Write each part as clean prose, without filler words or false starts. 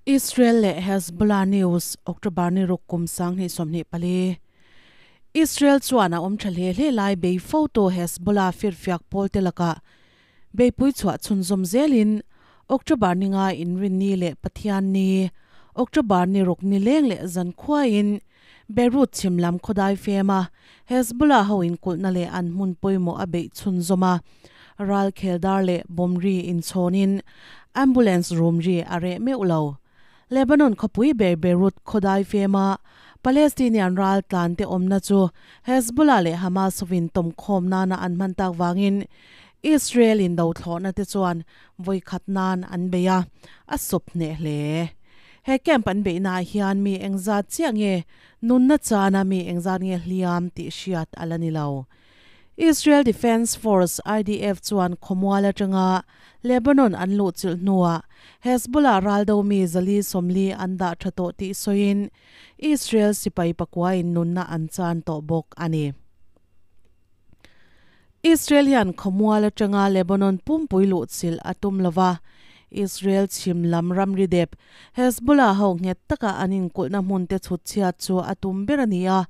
Israel leh Hezbollah News, October ni ruk kum 2024. Israel chuan a awm tha hle hle lai bei fo tu Hezbollah firfiak pawl te lakah beipui chhuah chhunzawm zelin October ni nga Inrinni leh Pathianni, October ni ruk ni leng leh zankhuaiin Beirut chhim lam khawdai fema Hezbollah ho inkulhna leh an hmun pawimawh a beih chhunzawm a, ral khel dar leh bomb ri inchhawnin ambulance room ri a reh meuh lo. Lebanon khawpui ber Beirut khawdai fema Palestinian ral tlan te awmna chu Hezbollah leh Hamas hovin tawmkhawm nana an hman tak vangin Israel in dothlawhna te chuan vawi khat nan an bei a, a sawp hneh hle. He camp an beihnaah hian mi engzat chiah nge nunna chana mi engzat nge hliam tih hriat a la ni lo. Israel Defense Force, IDF, chuan khawmual atanga Lebanon an luhchilh hnuah Hezbollah raldo mi 440 an dah tha tawh tih sawiin Israel sipai pakuain nunna an chan tawh bawk a ni. Israel hian khawmual atanga Lebanon pumpui luhchilh a tum lo va, Israel chhim lam ramri dep Hezbollah ho nghet taka an inkulhna hmun te chhut chhiat chu a tum ber a ni a.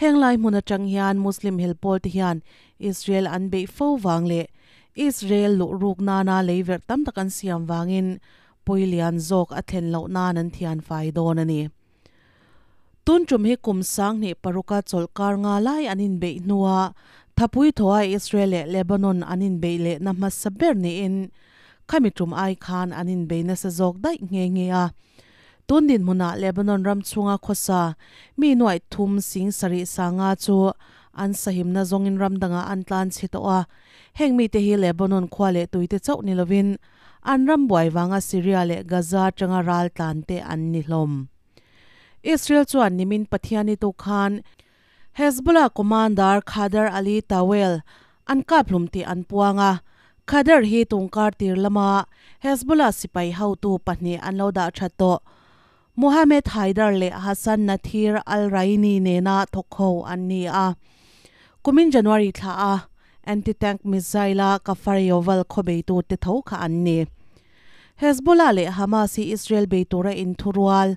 Heng lai hmun atang hian Muslim helpawl te hian Israel an beih fo vang leh Israel luh ruk nana leiverh tam tak an siam vangin pawi lian zawk a thlen loh nan an thian fai dawn a ni. Tun tum hi kum 2006-a chawlhkar nga lai an inbeih hnua thapui thawha Israel leh Lebanon an inbeih lehna hmasa ber niin khami tum ai khan an inbei nasa zawk daih nghe nghe a. Tun dinhmunah Lebanon ram chhunga khawsa mi nuaih thum sing sarih sanga chu an sahimna zawngin ram dangah an tlan chhe tawh a. Heng mite hi Lebanon khua leh tuite chauh ni lovin an ram buai vanga Syria leh Gaza atanga ral tlan te an ni hlawm. Israel chuan nimin Pathiani tu khan Hezbollah commander Khadr Ali Tawel an kap hlum tih an puang a, Khadr hi tungkar tir lama Hezbollah sipai hotu pahnih an lo dah that tawh. Mohammed Haidar leh Hassan Nathir Al-Raini nena thawk ho an ni a. Kumin January thla a anti-tank missile-a Kfar Yovel khaw beitu te tho kha an ni. Hezbollah leh Hamas hi Israel bei tura inthurual,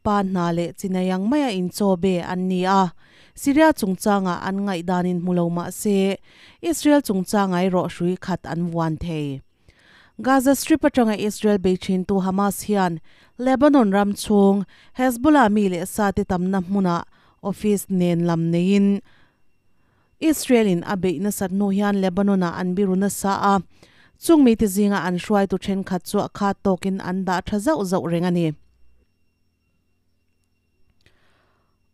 pa hna leh chinayang maia inchaw be an ni a. Syria chungchangah an ngaihdanin hmu lo mah se, Israel chungchanga erawh hrui khat an vuan thei. Gaza Strip atanga Israel bei thintu Hamas hian Lebanon ram chhung Hezbollah mi leh sa te tamna hmunah office nen lam neiin Israel in a beih nasat hnu hian Lebanon ah an biru nasa a, chung mite zinga an hruaitu thenkhat chu a khat tawkin an dah tha zauh zauh reng a ni.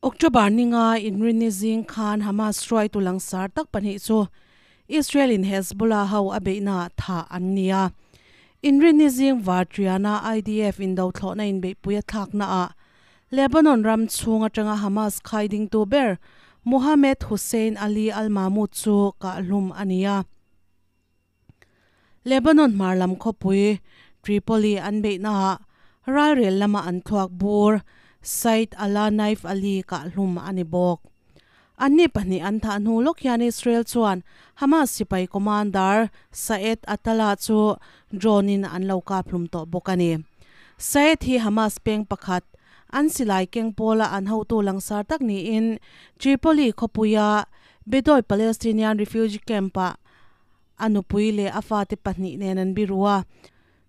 October ninga inrinni zing khan Hamas hruaitu langsar tak pahnih chu Israel in Hezbollah ho a beihna thah an ni a. Inrinni zing Vartriana IDF indothlawhna inbeihpui a thlakna ah Lebanon ram chhung atanga Hamas khai dingtu ber Mohammed Hussein Ali al-Mahmoud chu kahhlum a ni a. Lebanon hmar lam khawpui Tripoli an beihnaah ralrel lama an thluak bur Said Ala Naif Ali kahhlum a ni bawk. Anni pahnih an thah hnu lawk hian Israel chuan Hamas sipai commander Saed Atallah chu drone in an lo kaphlum tawh bawk a ni. Saed hi Hamas peng pakhat an silai keng pawla an hotu langsar tak niin Tripoli khawpuia Bedouin Palestinian refugee camp-ah a nupui leh a fate pahnih nen an biru a.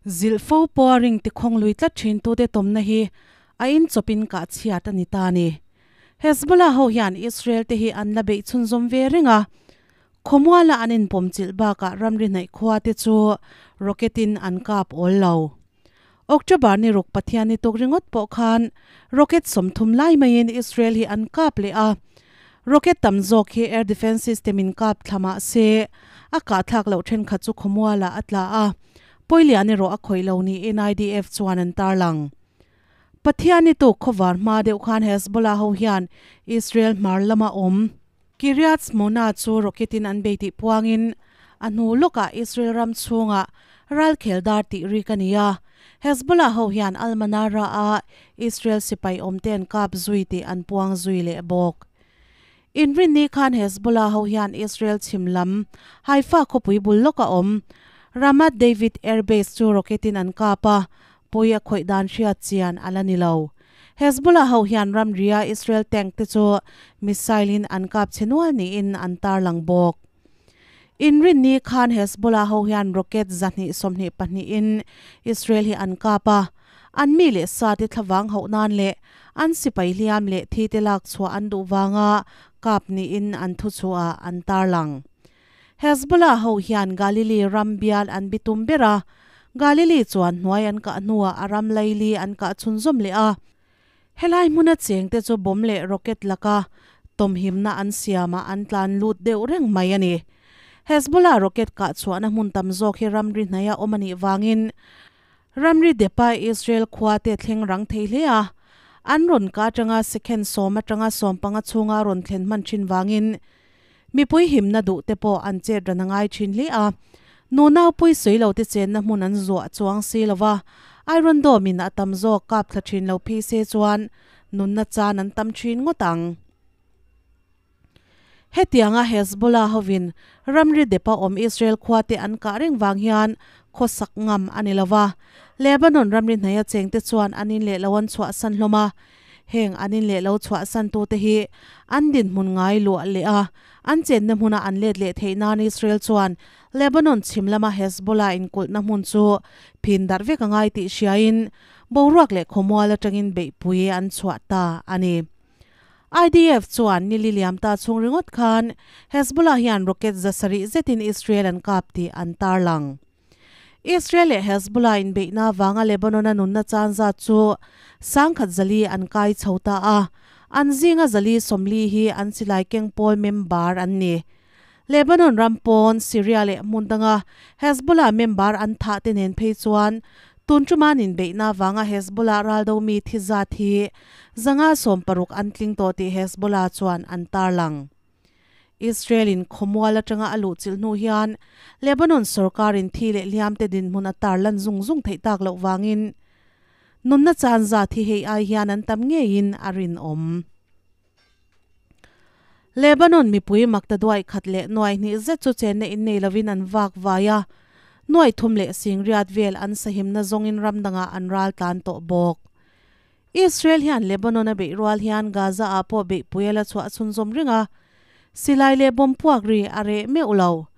Zilh fo pawha ring tikhawng lui tlat thin tute tawmna hi a inchawpin kah chhiat a ni ta a ni. Hezbollah ho hian Israel te hi an la beih chhunzawm ve reng a, khawmuala an inpawmchilh bakah ramri hnaih khua te chu rocket in an kap awl lo. October ni ruk Pathian ni tuk ringawt pawh khan rocket 30 lai maiin Israel hi an kap leh a, rocket tam zawk hi air defence system in kap thla mah se a kah thlak loh thenkhat chu khawmualah a tla a, pawilian erawh a khawih lo niin IDF chuan an tarlang. Pathian ni tuk khawvar hma deuh khan Hezbollah ho hian Israel hmar lama awm Kiryat Shmona chu rocket in an bei tih puangin a hnu lawkah Israel ram chhungah ralkhel dar tih rik a ni a. Hezbollah ho hian Al-Manara a Israel sipai awmte an kap zui tih an puang zui leh bawk. Inrinni khan Hezbollah ho hian Israel chhim lam Haifa khawpui bul lawka awm Ramat David Air Base chu rocket in an kap a. Pawi a khawih dan hriat chian a la ni lo. Hezbollah ho hian ramria Israel tank te chu missile in an kap chhe nual niin an tarlang bawk. Inrinni khan Hezbollah ho hian rocket 222 in Israel hi an kap a, an mi leh sa te thlavang hauh nan leh an sipai hliam leh thi te lak chhuah an duh vanga kap niin an thuchhuah ah an tarlang. Hezbollah ho hian Galilee ram bial an bitum ber a, Galilee chuan hnuai an kah hnuah a ram laili an kah chhunzawm leh a. Helai hmuna chengte chu bomb leh rocket laka tawmhimna an siamah an tlan lut deuh reng mai a ni. Hezbollah rocket kah chhuahna hmun tam zawk hi ramri hnaia awm a nih vangin ramri depa Israel khua te thleng rang thei hle a, an rawn kah atanga second sawm atanga sawmpanga chhunga rawn thlen hman thin vangin Mipui himna duh te pawh an chet ran a ngai thin hle a, nunau pui sawi lo te chenna hmun an zuah chuang si lo va, Iron Dome in a tam zawk kap thla thin lo phei se chuan nunna chan an tam thin ngawt ang. Hetianga Hezbollah hovin ramri depa awm Israel khua te an kah reng vang hian khawsak ngam a ni lo va, Lebanon ramri hnaia chengte chuan an in leh lo an chhuahsan hlawm a, Heng an in leh lo chhuahsantute hi an dinhmun ngai luah leh a, an chenna hmuna an let leh theih nan Israel chuan Lebanon chhim lama Hezbollah inkulhna hmun chu phin darh vek a ngai tih hriain boruak leh khawmual atangin beihpui an chhuah ta a ni. IDF chuan nili liam ta chhung ringawt khan Hezbollah hian rocket 700 zetin Israel an kap tih an tarlang. Israel leh Hezbollah inbeihna avanga Lebanon-a nunna chan zat chu 400 an kai chho ta a, an zinga 440 hi an silai keng pawl member an ni. Lebanon ram pawn Syria leh hmun danga Hezbollah member an thah te nen phei chuan tun ṭuman inbeihna avanga Hezbollah raldo mi thi zat hi 560 an tling tawh tih Hezbollah chuan an tarlang. Israel-in khawmual atanga a luhchilh hnu hian Lebanon sorkarin thi leh hliamte dinhmun a tarlan zung zung theih tak loh vangin nunna chan zat hi hei ai hian an tam ngeiin a rinawm. Lebanon mipui makta duai khat leh nuai hnih zet chu chenna innei lovin an vak vai a, nuai thum leh singriat vel an sahimna zawngin ram dangah an ral tlan tawh bawk. Israel hian Lebanon a beih rual hian Gaza ah pawh beihpui a la chhuah chhunzawm reng a, silai leh bomb puak ri a reh meuh lo.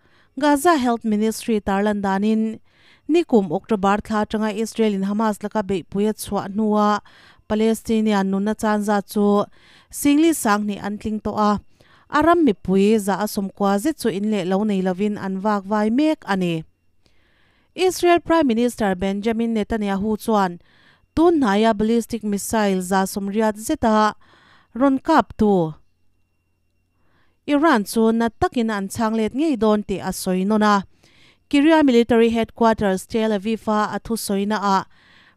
Gaza Health Ministry tarlan danin, nikum October thla atanga Israel in Hamas laka beihpui a chhuah hnua Palestinian nunna chan zat chu singli 2000 an tling tawh a, a ram mipui 190 zet chu in leh lo nei lovin an vak vai mek a ni. Israel Prime Minister Benjamin Netanyahu chuan tun hnaia ballistic missile 180 zeta rawn kaptu Iran chu na takin an chhang let ngei dawn tih a sawi nawn a. Kiria Military Headquarters Tel Aviv-a a thusawina ah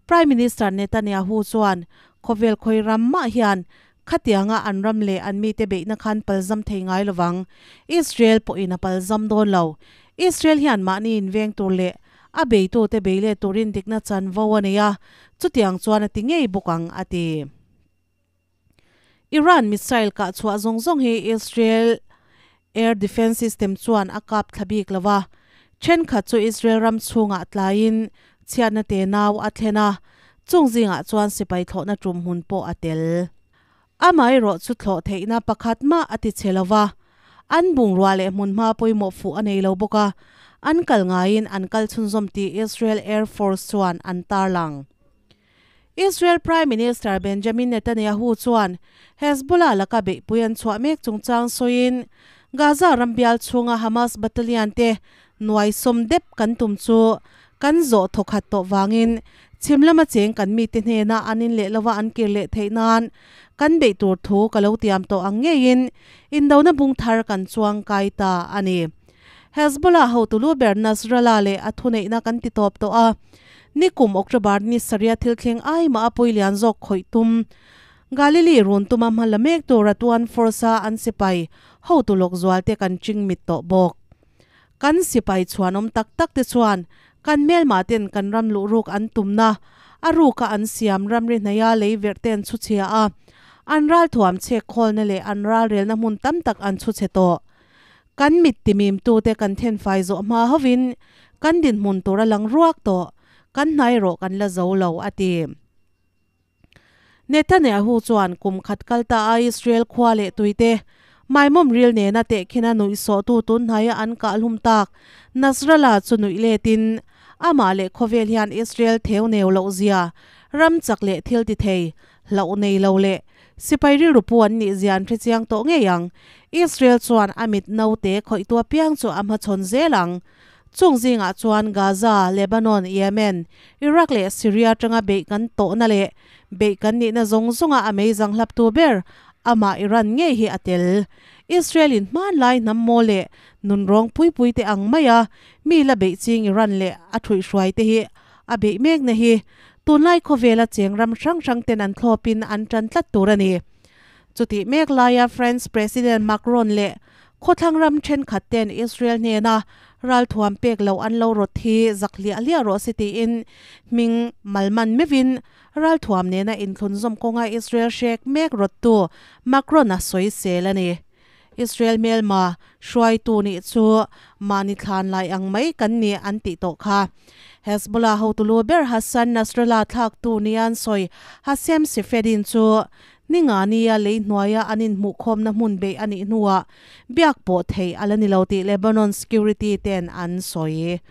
Prime Minister Netanyahu chuan khawvel khawi ram mah hian khatianga an ram leh an mite beihna khan palzam thei ngai lovang. Israel pawhin a palzam dawn lo. Israel hian mahni inveng tur leh a beitute bei leh turin dikna chanvo a nei a, chutiang chuan a ti ngei bawk ang, a ti. Iran missile kah chhuah zawng zawng hi Israel air defence system chuan a kap thla bik lo a, thenkhat chu Israel ram chhungah tlaiin chhiatna tenau a thlen a, chung zingah chuan sipai thlawhna tum hmun pawh a tel. Amaherawh chu thlawh theihna pakhat mah a ti chhe lo va, an bungrua leh hmunhma pawimawh fuh a nei lo bawk a, an kal ngaiin an kal chhunzawm tih Israel Air Force chuan an tarlang. Israel Prime Minister Benjamin Netanyahu chuan Hezbollah laka beihpui an chhuah mek chungchang sawiin, Gaza ram bial chhunga Hamas battalion te nuai sawm dep kan tum chu kan zawh thawkhat tawh vangin chhim lama cheng kan mite hnena an in leh lova an kir leh theih nan kan beih tur thu ka lo tiam tawh ang ngeiin indona bung thar kan chuang kai ta a ni. Hezbollah hotu lu ber Nasrallah leh a thuneihna kan ti tawp tawh a, nikum October ni sarih thil thleng ai mah a pawi lian zawk khawih tum. Galilee run tuma hma la mek tur Ratuan Force-a an sipai hotu lawk zual te kan ching mit tawh bawk. Kan sipai chhuanawm tak tak te chuan kan hmelmah ten kan ram luh ruk an tumna a ruka an siam ramri hnaia lei verh te an chhu chhia a, an ralthuam chhek khawlna leh an ralrelna hmun tam tak an chhu chhe tawh. Kan mit timimtute kan thenfai zawh hma hovin kan dinhmun tur a lang ruak tawh. Kan hna erawh kan la zo lo, a ti. Netanyahu chuan kum khat kal ta a Israel khua leh tuite maimawm ril nena tehkhina nuihsawhtu tun hnaia an kahhlum tak Nasrallah chu nuih letin amah leh khawvel hian Israel theu neu loh zia, ram chak leh thil ti thei, hlauh nei lo leh sipai rilru pu an nih zia an hrechiang tawh ngei ang. Israel chuan a mit naute khawihtu apiang chu a hmachhawn zel ang. Chung zingah chuan Gaza, Lebanon, Yemen, Iraq leh Syria atanga beih kan tawhna leh beih kan nihna zawng zawnga a meizang hlaptu ber amah Iran ngei hi a tel. Israel-in hmanlai hnam maw leh nunrawng pui pui te ang maia mi la beih ching Iran leh a thuihhruai te hi a beih mekna hi tunlai khawvela cheng ram hrang hrang ten an thlawpin an tan tlat tur a ni. Chutih mek laia France President Macron leh Khawthlang ram thenkhat ten Israel hnena ralthuam pek loh an lo rawt hi zak hliah hliah rawh se tiin hming malman meuhin ralthuam nena inthlunzawm kawnga Israel hrek mek rawttu Macron a sawisel a ni. Israel hmelma hruaitu nih chu mahni thlan lai ang mai kan ni an tih tawh kha. Hezbollah hotulu ber Hassan Nasrallah thlaktu nia an sawi Hashem Sifeddine chu Ninga nia lei hnuaia an inhmuhkhawmna hmun beih a nih hnuah biak pawh theih a la ni lo tih Lebanon security ten an sawi.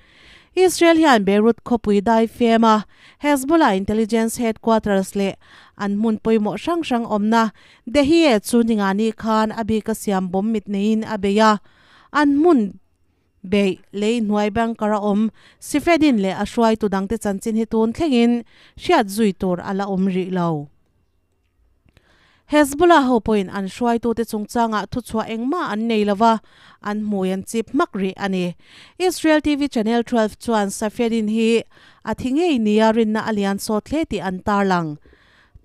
Israel hian Beirut khawpui dai fem a Hezbollah intelligence headquarters leh an hmun pawimawh hrang hrang awmna Dehiyeh chu ninga ni khan a bika siam bomb mit neiin a bei a, an hmun beih lei hnuai bunker a awm Sifedin leh a hruaitu dangte chanchin hi tun thlengin hriat zui tur a la awm rih lo. Hezbollah ho pawhin an hruaitute chungchangah thuchhuah engmah an nei lo va, an hmui an chip hmak rih a ni. Israel TV Channel 12 chuan Safieddine hi a thi ngei nia rinna a lian sawt hle tih an tarlang.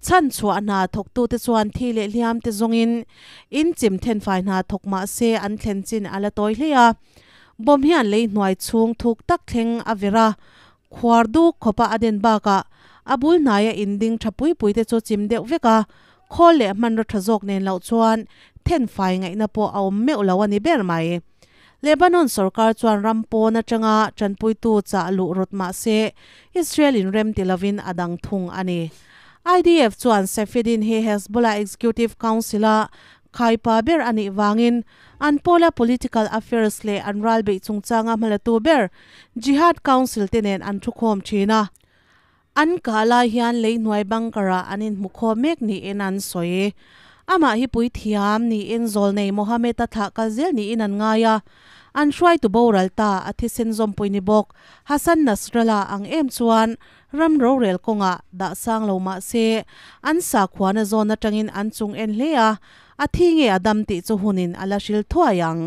Chhanchhuah hna thawktute chuan thi leh hliam te zawngin in chim thenfai hna thawk mah se an thlen chin a la tawi hle a. Bomb hian lei hnuai chhung thuk tak thleng a ver a, Khuar duk khawpa a den bakah a bul hnaia in ding tha pui pui te chu chim deuh vek a, khawl leh hmanraw tha zawk nen loh chuan then fai ngaihna pawh a awm meuh lo a ni ber mai. Lebanon sorkar chuan ram pawn atanga tanpuitu chah luh rawt mah se Israel in rem ti lovin a dang thung a ni. IDF chuan Safieddine hi Hezbollah Executive Council-a Khaipa ber a nih vangin an pawla political affairs leh an ralbeih chungchanga hmalatu ber Jihad Council te nen an thukhawm thin a. An kah lai hian lei hnuai bunker ah an inhmukhawm mek niin an sawi. Amah hi puithiam niin zawlnei Mohammed-a thlah kal zel niin an ngai a. An hruaitu boral ta a thisen zawmpui ni bawk Hassan Nasrallah ang em chuan Ram rorel kawngah dah sang lo mah se, an sakhuana zawn atangin an chung en hle a, a thi nge a dam tih chu hunin a la hril thuai ang.